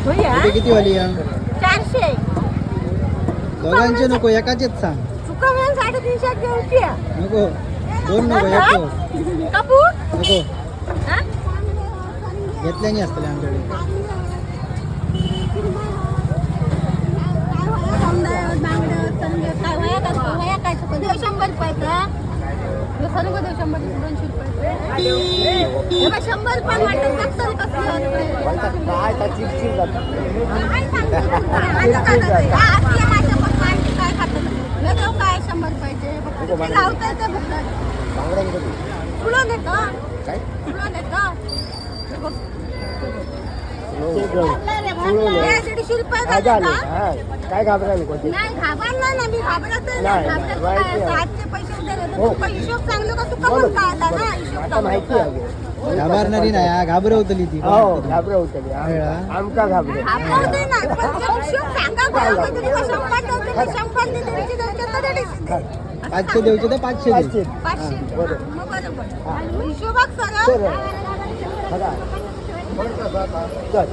होय. ते किती वाली या? 400. दोघांचे नको, एकाचेच सांग. तुका म्हणून 350 घेऊची. नको, दोन नको, एको. कापूर. नको. हा? घेतल्या नाही असतले आमच्याकडे. 100 रुपयाचा सर्व देऊ, 100, 200 रुपये, 100 रुपये वाटत बघताल कसं. काय का चिडचिड जात. काय सांगतो तुला? आता काय करतोय? हा, असले मासे पण माणसं काय खातात? हे देऊ काय 100 रुपयाचे? ते लावताय ते बघतात. बांगड्यांकडे. तुला नेतं. काय? तुला नेतं. हे बघ. हे हे 150 रुपये हा, झाले झाले. का? हा, काय घाबरा नको ते. नाही घाबरलं ना मी, घाबरत नाही. नाही, घाबरत माहिती काय? आहे. सातशे पैसे उद्या देतो. हो. तुका हिशोब चांगलं का तुका बरोबर, पण कळता ना बरोबर. हिशोब आता चांगलं माहिती का? आहे. घाबरणारी नाही हा, घाबरवतली ती. हो, घाबरवतली. आमका घाबरव. घाबरवते ना, पण ते हिशोब सांगा बरोबर. तुका 100 द्यायचे तर 100 दे, 150 द्यायचे तर 150 दे. 500 द्यायचे तर 500 दे. 500. 500. बरोबर. मग बरोबर हिशोबाक सरळ. सरळ. खरा. चल.